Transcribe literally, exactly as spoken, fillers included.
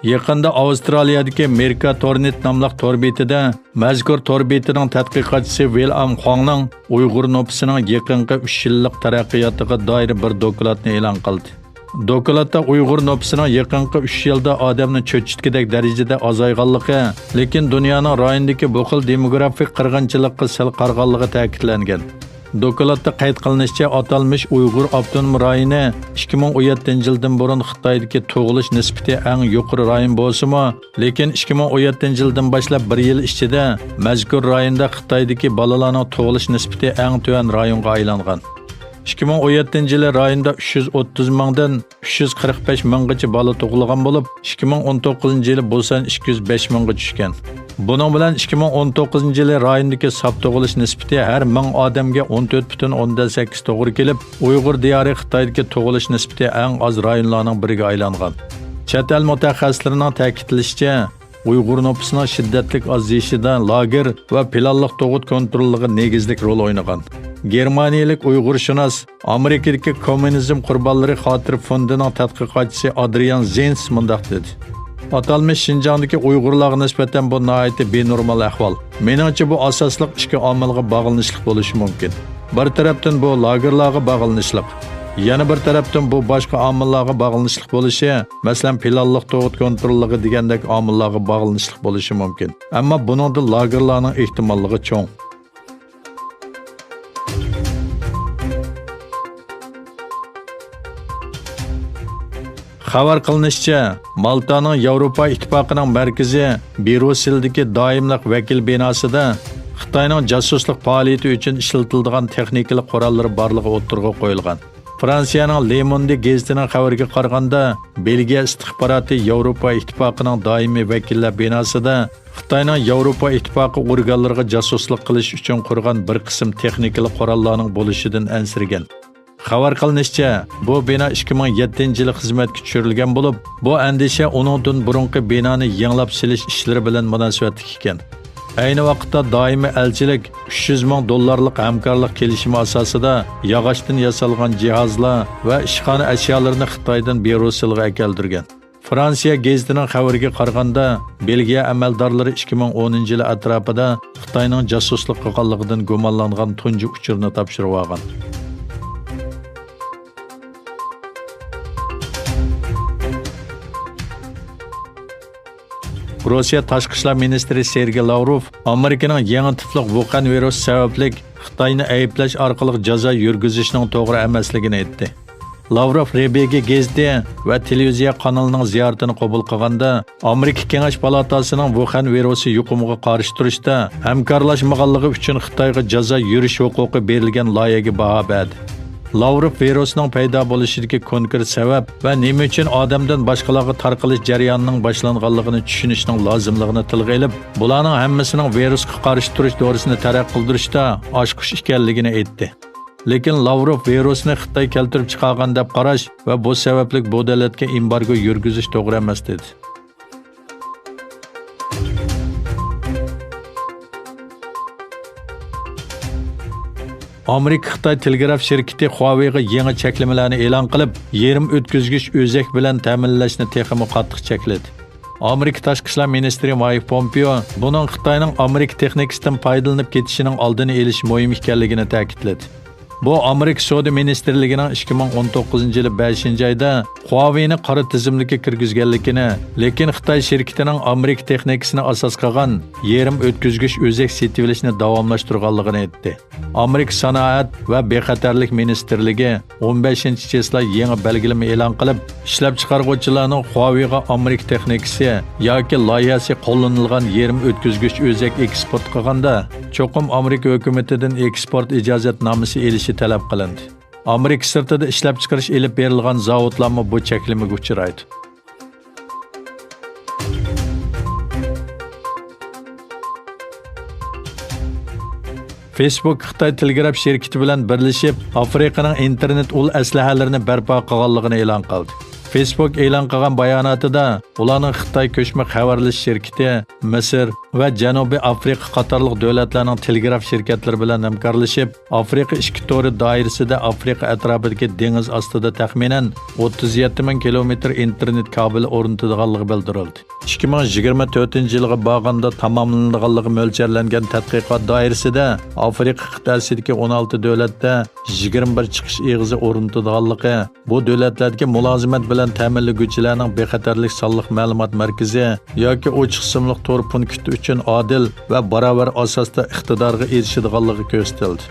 يېقىندا ئاۋسترالىيەدىكى مېركاتورنېت ناملىق تور بېتىدە مەزكۇر تور بېتىنىڭ تەتقىقاتچىسى ۋىلئام خۇاڭنىڭ ئۇيغۇر نوپۇسىنىڭ يېقىنقى ئۈچ يىللىق تەرەققىياتىغا دائىر بىر دوكلاتنى ئېلان قىلدى. دوكلاتتا ئۇيغۇر نوپۇسىنىڭ يېقىنقى ئۈچ يىلدا ئادەمنى چۆچۈتكۈدەك دەرىجىدە ئازايغانلىقى، لېكىن دۇنيانىڭ رايوندىكى بۇ خىل دېموگرافىك قىرغىنچىلىققا سەل قارىغانلىقى تەكىتلەنگەن. دوكلاتتا قەيت قىلىنىشىچە، ئاتالمىش ئۇيغۇر ئاپتونوم رايونى ئىككى مىڭ ئون يەتتىنچى يىلدىن بۇرۇن خىتايدىكى تۇغۇلۇش نىسبىتى ئەڭ يۇقىرى رايون بولسىمۇ، لېكىن ئىككى مىڭ ئون يەتتىنچى يىلدىن باشلاپ بىر يىل ئىچىدە مەزكۇر رايوندا خىتايدىكى بالىلارنىڭ تۇغۇلۇش نىسبىتى ئەڭ تۆۋەن رايونغا ئايلانغان. ئىككى مىڭ ئون يەتتىنچى يىلى رايوندا ئۈچ يۈز ئوتتۇز مىڭدىن ئۈچ يۈز قىرىق بەش مىڭغىچە بالا تۇغۇلغان بولۇپ، ئىككى مىڭ ئون توققۇزىنچى يىلى بۇ سان ئىككى يۈز بەش مىڭغا چۈشكەن. بۇنىڭ بىلەن ئىككى مىڭ ئون توققۇزىنچى يىلى رايوندىكى ساپ تۇغۇلۇش نىسبىتى ھەر مىڭ ئادەمگە ئون تۆت پۈتۈن ئوندىن سەككىز توغرا كېلىپ، ئۇيغۇر دىيارى خىتايدىكى تۇغۇلۇش نىسبىتى ئەڭ ئاز رايونلارنىڭ بىرىگە ئايلانغان. چەت ئەل مۇتەخەسسىسلىرىنىڭ تەكىتلىشىچە، ئۇيغۇر نوپۇسىنىڭ شىددەتلىك ئازىيىشىدا لاگېر ۋە پىلانلىق تۇغۇت كونتروللۇقى نېگىزلىك رول ئوينىغان. گېرمانىيەلىك ئۇيغۇرشۇناس، ئامېرىكىدىكى كوممۇنىزم قۇربانلىرى خاتىرە فوندىنىڭ تەتقىقاتچىسى ئادرىيان زېنس مۇنداق دېدى: ئاتالمىش شىنجاڭدىكى ئۇيغۇرلارغا نىسبەتەن بۇ ناھايىتى بىنورمال ئەھۋال. مېنىڭچە، بۇ ئاساسلىق ئىككى ئامىلغا باغلىنىشلىق بولۇشى مۇمكىن. بىر تەرەپتىن بۇ لاگېرلارغا باغلىنىشلىق، يەنە بىر تەرەپتىن بۇ باشقا ئامىللارغا باغلىنىشلىق بولۇشى، مەسىلەن، پىلانلىق تۇغۇت كونتروللۇقى دېگەندەك ئامىللارغا باغلىنىشلىق بولۇشى مۇمكىن. ئەمما بۇنىڭدا لاگېرلارنىڭ ئېھتىماللىقى چوڭ. خەۋەر قىلىنىشىچە، مالتانىڭ ياۋروپا ئىتتىپاقىنىڭ مەركىزى بريۇسسېلدىكى دائىملىق ۋەكىل بىناسىدا خىتاينىڭ جاسۇسلۇق پائالىيىتى ئۈچۈن ئىشلىتىلىدىغان تېخنىكىلىق قوراللىرى بارلىقى ئوتتۇرىغا قويۇلغان. فرانسىيەنىڭ لې موندې گېزىتىنىڭ خەۋىرىگە قارىغاندا، بېلگىيە ئىستىخباراتى ياۋروپا ئىتتىپاقىنىڭ دائىمىي ۋەكىللەر بىناسىدا خىتاينىڭ ياۋروپا ئىتتىپاقى ئورگانلىرىغا جاسۇسلۇق قىلىش ئۈچۈن قۇرغان بىر قىسىم تېخنىكىلىق قوراللارنىڭ بولۇشىدىن ئەنسىرىگەن. خەۋەر قىلىنىشىچە، بۇ بىنا ئىككى مىڭ يەتتىنچى يىلى خىزمەتكە چۈشۈرۈلگەن بولۇپ، بۇ ئەندىشە ئۇنىڭدىن بۇرۇنقى بىنانى يېڭىلاپ سېلىش ئىشلىرى بىلەن مۇناسىۋەتلىك ئىكەن. ئەينى ۋاقىتتا دائىمىي ئەلچىلىك ئۈچ يۈز مىڭ دوللارلىق ھەمكارلىق كېلىشىمى ئاساسىدا ياغاچتىن ياسالغان جىھازلار ۋە ئىشخانا ئەشيالىرىنى خىتايدىن بريۇسسېلغا ئەكەلدۈرگەن. فرانسىيە گېزىتىنىڭ خەۋىرىگە قارىغاندا، بېلگىيە ئەمەلدارلىرى ئىككى مىڭ ئونىنچى يىلى ئەتراپىدا خىتاينىڭ جاسۇسلۇق قىلغانلىقىدىن گۇمانلانغان تۇنجى ئۇچۇرنى تاپشۇرۇۋالغان. روسىيە تاشقى ئىشلار مىنىستىرى سېرگېي لاۋروف ئامېرىكىنىڭ يېڭى تىپلىق ۋۇخەن ۋىرۇسى سەۋەبلىك خىتاينى ئەيىبلەش ئارقىلىق جازا يۈرگۈزۈشنىڭ توغرا ئەمەسلىكىنى ئېيتتى. لاۋروف رېبېگى گېزىتى ۋە تېلېۋىزىيە قانىلىنىڭ زىيارىتىنى قوبۇل قىلغاندا، ئامېرىكا كېڭەش پالاتاسىنىڭ ۋۇخەن ۋىرۇسى يۇقۇمىغا قارشى تۇرۇشتا ھەمكارلاشمىغانلىقى ئۈچۈن خىتايغا جازا يۈرۈش ھوقۇقى بېرىلگەن لايىھەگە باھا بەردى. لاۋروف ۋىرۇسنىڭ پەيدا بولۇشىدىكى كونكرېت سەۋەب ۋە نېمە ئۈچۈن ئادەمدىن باشقىلارغا تارقىلىش جەريانىنىڭ باشلانغانلىقىنى چۈشىنىشنىڭ لازىملىقىنى تىلغا ئېلىپ، بۇلارنىڭ ھەممىسىنىڭ ۋىرۇسقا قارشى تۇرۇش دورىسىنى تەرەققىي قىلدۇرۇشتا ئاچقۇچ ئىكەنلىكىنى ئېيتتى. لېكىن لاۋروف ۋىرۇسنى خىتاي كەلتۈرۈپ چىقارغان دەپ قاراش ۋە بۇ سەۋەبلىك بۇ دۆلەتكە ئېمبارگو يۈرگۈزۈش توغرا ئەمەس، دېدى. ئامېرىكا خىتاي تېلېگراف شىركىتى خۇاۋېيغا يېڭى چەكلىمىلەرنى ئېلان قىلىپ، يېرىم ئۆتكۈزگۈچ ئۆزەك بىلەن تەمىنلەشنى تېخىمۇ قاتتىق چەكلىدى. ئامېرىكا تاشقى ئىشلار مىنىستىرى مايك پومپېئو بۇنىڭ خىتاينىڭ ئامېرىكا تېخنىكىسىدىن پايدىلىنىپ كېتىشىنىڭ ئالدىنى ئېلىش مۇھىم ئىكەنلىكىنى تەكىتلىدى. بۇ ئامېرىكا سودا مىنىستىرلىكىنىڭ ئىككى مىڭ ئون توققۇزىنچى يىلى بەشىنچى ئايدا خۇاۋېينى قارا تىزىملىككە كىرگۈزگەنلىكىنى، لېكىن خىتاي شىركىتىنىڭ ئامېرىكا تېخنىكىسىنى ئاساس قىلغان يېرىم ئۆتكۈزگۈچ ئۆزەك سېتىۋېلىشنى داۋاملاشتۇرغانلىقىنى ئېيتتى. ئامېرىكا سانائەت ۋە بىخەتەرلىك مىنىستىرلىكى ئون بەشىنچى چېسلا يېڭى بەلگىلىمە ئېلان قىلىپ، ئىشلەپچىقارغۇچىلارنىڭ خۇاۋېيغا ئامېرىكا تېخنىكىسى ياكى لايىھەسى قوللىنىلغان يېرىم ئۆتكۈزگۈچ ئۆزەك ئېكسپورت قىلغاندا، چوقۇم ئامېرىكا ھۆكۈمىتىدىن ئېكسپورت ئىجازەتنامىسى ئېلىشى تەلەپ قىلىندى. ئامېرىكا سىرتىدا ئىشلەپچىقىرىش ئېلىپ بېرىلغان زاۋۇتلارمۇ بۇ چەكلىمىگە ئۇچرايدۇ. فېيسبوك خىتاي تېلېگراف شىركىتى بىلەن بىرلىشىپ، ئافرىقىنىڭ ئىنتېرنېت ئۇل ئەسلىھەلىرىنى بەرپا قىلغانلىقىنى ئېلان قىلدى. فېيسبۇك ئېلان قىلغان باياناتىدا، ئۇلارنىڭ خىتاي كۆچمە خەۋەرلىشىش شىركىتى، مىسىر ۋە جەنۇبىي ئافرىقا قاتارلىق دۆلەتلەرنىڭ تېلېگراف شىركەتلىرى بىلەن ھەمكارلىشىپ، ئافرىقا ئىچكى تورى دائىرىسىدە ئافرىقا ئەتراپىدىكى دېڭىز ئاستىدا تەخمىنەن ئوتتۇز يەتتە مىڭ كىلومېتىر ئىنتېرنېت كابېلى ئورنىتىدىغانلىقى بىلدۈرۈلدى. ئىككى مىڭ يىگىرمە تۆتىنچى يىلغا بارغاندا تاماملىنىدىغانلىقى مۆلچەرلەنگەن تەتقىقات دائىرىسىدە ئافرىقا قىتئەسىدىكى ئون ئالتە دۆلەتتە يىگىرمە بىر چىقىش ئېغىزى ئورنىتىدىغانلىقى، بۇ دۆلەتلەردىكى مۇلازىمەت بىلەن تەمىنلىگۈچىلەرنىڭ بىخەتەرلىك سانلىق مەلۇمات مەركىزى ياكى ئوچۇق سىملىق تور پونكىتى ئۈچۈن ئادىل ۋە باراۋەر ئاساستا ئىقتىدارغا ئېرىشىدىغانلىقى كۆرسىتىلدى.